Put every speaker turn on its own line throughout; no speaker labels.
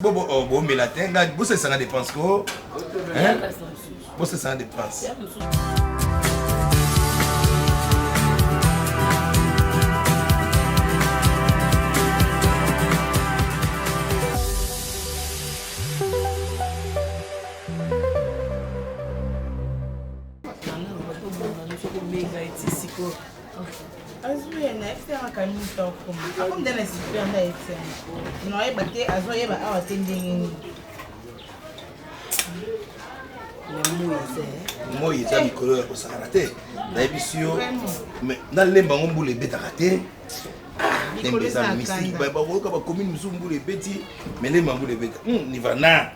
Bobo oh, bomela te nga bosalisanga dépense ko bosalisanga dépense.
Azwi ye na yebisi yanga kani moto akoma akomi nde na super nde ayebisi yanga naoyeba te azoyeba awa te ndenge nini.
Moi eza mikolo ya kosakana te, nayebisi yo nalemba yango mbula ebetaka te. Lemba eza mystique, bakoyoka bacommune mosusu mbula ebeti, mais lemba mbula ebeta nivana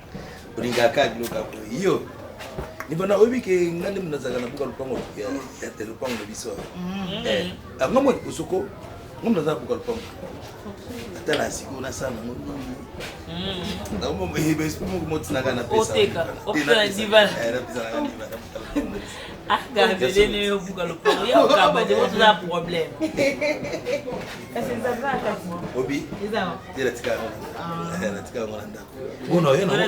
olingaka biloko ya boye yo nivana oyebi ke nga nde nazalaka na buka lopango ya lopango na biso nga mwa liboso ko nga naza na buka lopango ata na sikoyo nasala nango nini esprit moko motinaka napesa obi te natika yango na ndako bona oye nango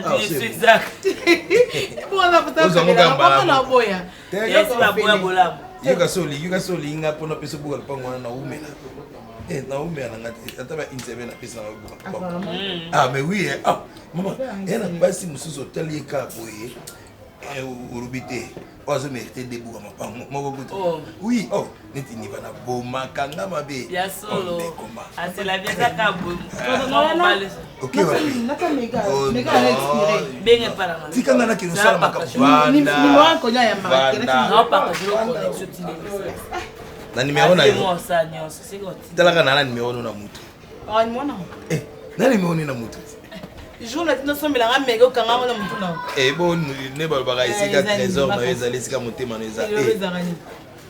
yoka so olingi yoka so olingi nga mpona opesa obuka lopango wana naumela naumela na nga te ata ba une semaine napesa na obuka lopango. Ah mais oui, ah mama eya na basi mosusu otali ye kaka boye, olobi te oyo azo mérite nde buka mapango moko kutu. Oui, oh neti niva na bomaka nga mabe.
Ya solo
tika nga nakende osala makambo na nimero na yo. Talaka na na nimero no na mutu na nimero ni na mutu.
Jour na tino sombelanga meke okanga ngo na mutu na
ebo ne balobaka esika trésor na yo ezali esika motema na eza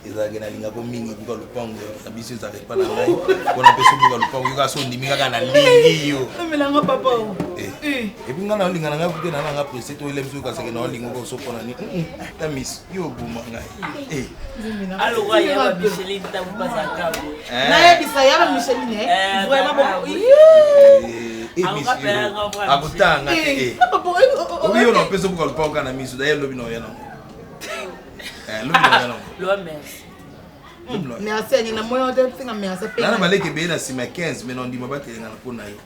ezalaki nalingako mingi buka lopango na biso ezalaka epa na ngai mpona mpe buka lopango yoka so ondimi kaka nalingi yo.
Omelanga papa
epuis ngai naolinga na ngai kute na nanga presse to elemi soki kaseke naolinga oko so mpona ni ta miso yo oboma ngai.
Nayebisa yaba Micheline vraiment
akotanga te obi yo na opesa buka lopango kaka na miso daye lobi na oya nango lobi na oya nango.
Merci ani na moyo te singa merci.
Nana baleki ebele na nsima ya 15 mais nandima batelengana mpo na yo.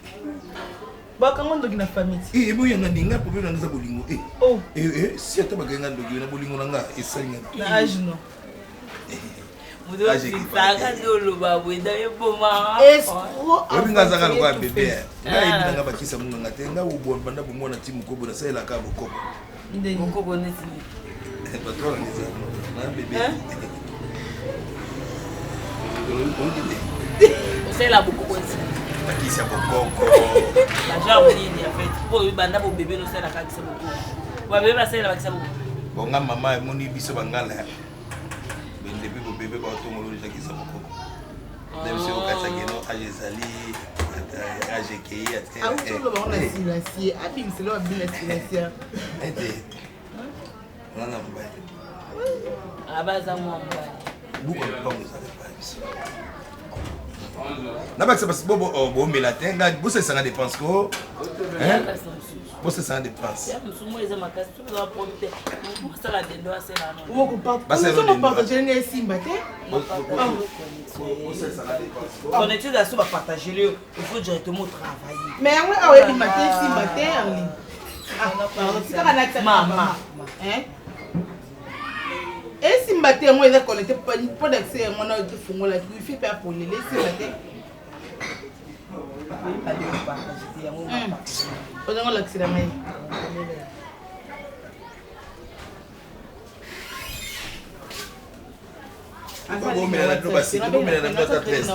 Bakango ndoki na famille.
Eh eboya nga ndinga problème na nga eza bolingo. Eh si ata bakangi nga ndoki na bolingo na nga esali nga.
Na âge no.
Oyebi nga azaka lokola bebe nga yebi na nga bakisa monganga te nga banda bomwana ti mokobo nasalelaka bokoko.
Bokoko neti
patron eza na bebe.
Osalela bokoko neti
bakisi ya bokoko.
Bagenre nini en fait? Po banda bobebe nosalelaka bakisa bokoko, babebe basalela bakisa bokoko.
Bonga mama emoni biso bangala depuis bobebe baotongolo deja kisa bokoko nde biso okatisa keno age ezali age ekei. Ete nana mobali
abaza mwa mobali
buka lopango ezala epai biso nabakisa basi bobo bomela te nga bosalisanga dépense ko bosalisanga dépense.
Esimba te.
Connexion eza so bapartage yo, il faut directement travailler.
Mais yango awa ebima te, esimba te Arline. Tikaka na
mama.
Esimba te, yango eza connecté mpo d'accès yango na efungolaki wifi mpe apolele esimba te. Ozango olakisela ngai.
Bomela na bino basiki, bomela na bino ata 13.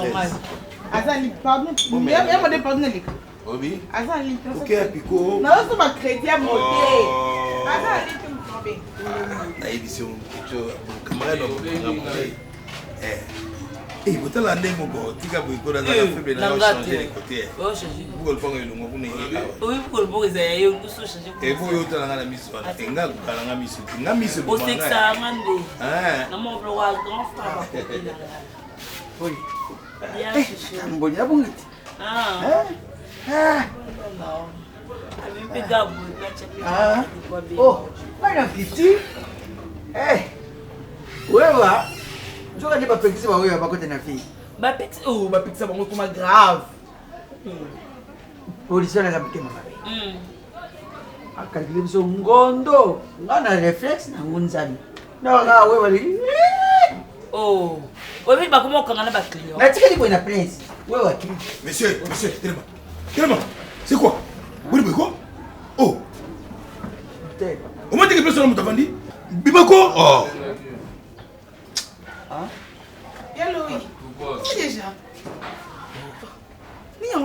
Aza pardon, ya mode pardon eleka.
Obi
aza
oke ya piko.
Nazosomba crédit ya mote aza lite motobe.
Nayebisi yo camarade botala nde moko tika boye ko nazaka faible na changer de côté buka lopango elongo kuna. Ebo oyo otala nga na miso wana te, nga akokala nga miso te, nga miso.
Osekisaka nde na moko ya grand frère.
Mboni abongi te.
Ah. Oh, bana kiti. Eh. Wewa. Nzoka nde bapekisi ba wewa bakota na vie.
Bapekisi oh bapekisa bango ekoma grave.
Polisi aza motema mabe. Akalkile biso ngondo nga na réflexe na ngunzami. Naka wewa li.
Oh. Oyebi bakoma kokanga na ba client.
Natikali boye na prince. Wewa ki.
Monsieur, monsieur, telema. Telema. C'est quoi? Boni boye ko? Oh. Omoni teke place wana moto avandi? Bima ko? Oh.
Ya Louis. C'est déjà.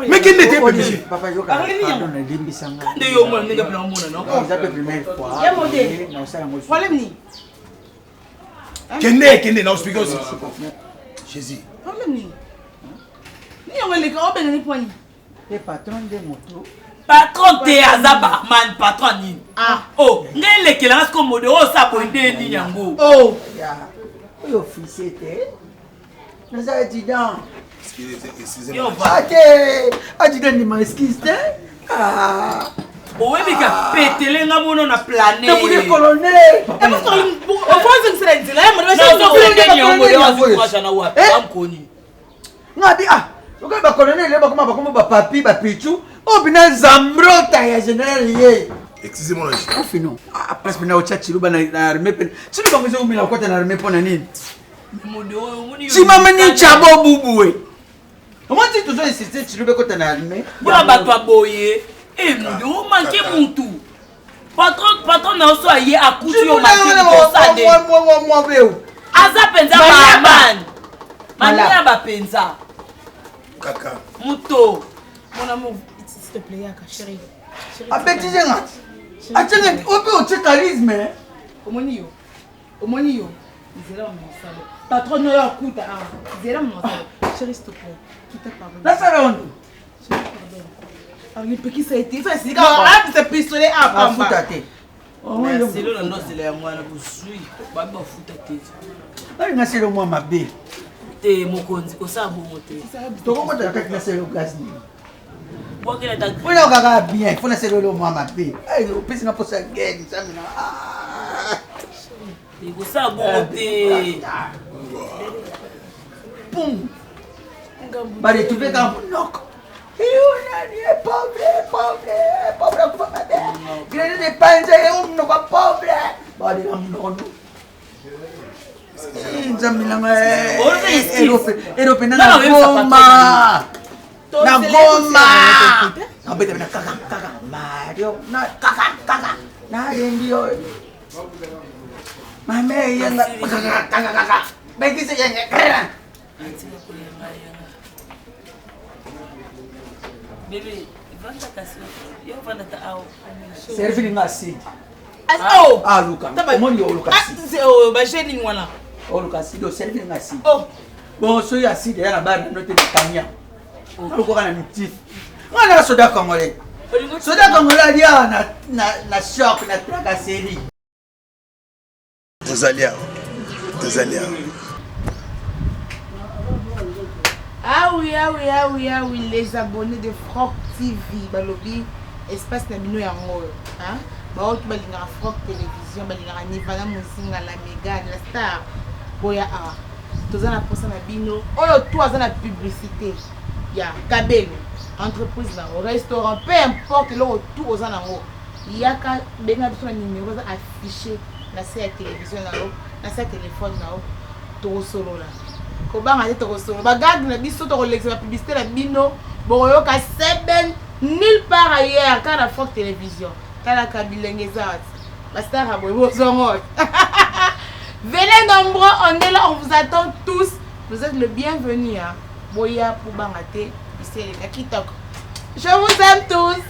Mais kende te pe monsieur.
Papa yoka. Pardon na limbisa nga.
Nde yo mona ndenge pena omona no.
Eza pe première fois.
Ya mode.
Na osala ngo.
Problème ni.
Kende kende na expliquer aussi. Jésus.
Problème ni. Ni yango eleka obengani mpo nini?
Te patron nde moto.
Patron te aza barman patron nini?
Ah.
Oh, ngai elekelanga siko mode oyo osa boye nde nini yango?
Oh.
Ya. Oyo officier te. Naza étudiant.
Yo
Ah te. Adjudant ndima excuse te. Ah.
oyebi ka petele nga mono na plane.
Nabude colonel.
Ofonzongisela nzela ya mode
Nazokende yango yo azokoaja na wapi?
Eh?
Amkoni.
Ngabi ah. Lokola ba colonel lelo bakoma bakoma ba papi ba pichu. Oyo bina zambrota ya général ye.
Excusez-moi là.
Ofino. Ah place pena otya chiluba na na armée pena. Chiluba ngo ezomela kokota na armée mpo na nini?
Mode oyo omoni yo.
Chimamani chabo bubu. Omoni tozo insiste chiluba ekota na armée.
Mpona bato ya boye e mode omanke mutu. Patron patron na yo so aye akuti yo manke kosa nde. Aza mpenza barman. Maniaba mpenza.
Kaka.
Moto.
Mon amour, s'il te plaît, yaka, chérie.
Abetise nga. Atie oyo mpe otie charisme.
Omoni yo. Omoni yo. Nzela wa mosalo. Patron no yo akuta awa. Nzela mosalo. Chérie, s'il te plaît. Kita pardon.
Nasala ondo.
Chérie, pardon. Alipekisa ete. Fa sika abisa pistolet a pamba.
Afuta te.
Selo na ndozela yango wana bozwi babi bafuta te.
Balinga selo mwa mabe.
Te mokonzi kosala bongo te.
Tokokota na kati na selo gaz nini?
Bwakela ta
Mpona kaka bien, mpona selo mwa mabe. Opesi nga mposa gene, nzambe na.
Te kosala bongo te.
Pum. Baretrouve kaka monoko. Nani pauvre, pauvre, pauvre akufa mabe. Grenade epanza ye monoko ya pauvre. Balela monoko no. Nzambe na ngai. Erope na na goma. Na goma. Nabeta na kaka kaka Mario na kaka kaka. Nalembi yo. Mame yenga kaka kaka kaka. Bekisa yenga.
Bebe, vanda kasi yo vanda ta awa.
Servir nga acide.
Oh.
Ah luka. Omoni yo oluka acide.
Oh, ba jeune wana.
Oluka acide, oservir nga acide.
Oh.
Bon, soki acide ya na bar na te na kanya. Alukoka na mitif. Nga na soda congolais. Soda congolais alia na na na choc na tracasserie.
Tozali awa. Tozali awa.
Ah oui, ah oui, ah oui, ah oui, les abonnés de Froc TV, balobi, espace na bino yango oyo. Hein? Baoyo tu balingaka Froc Télévision, balingaka Nivana Muzinga, la Mégane, la star. Boya awa. Toza na posa na bino. Oyo tu aza na publicité ya Kabelo, entreprise na yango, restaurant, peu importe eloko tu oza nango. Yaka benga biso na numéro eza affiché na se ya télévision na yo, na se ya téléphone na yo. Tokosolola. Kobanga te, tokosolola. Ba gag na biso tokolekisa ba publicité na bino, bokoyoka seben nulle part ailleurs kaka na Froc Télévision. Talaka bilenge eza wapi? Ba star ya boye bozongo wapi? Venez nombreux, on est là, on vous attend tous. Vous êtes le bienvenu, hein. Boya pour banga te, ici les kitoko. Je vous aime tous.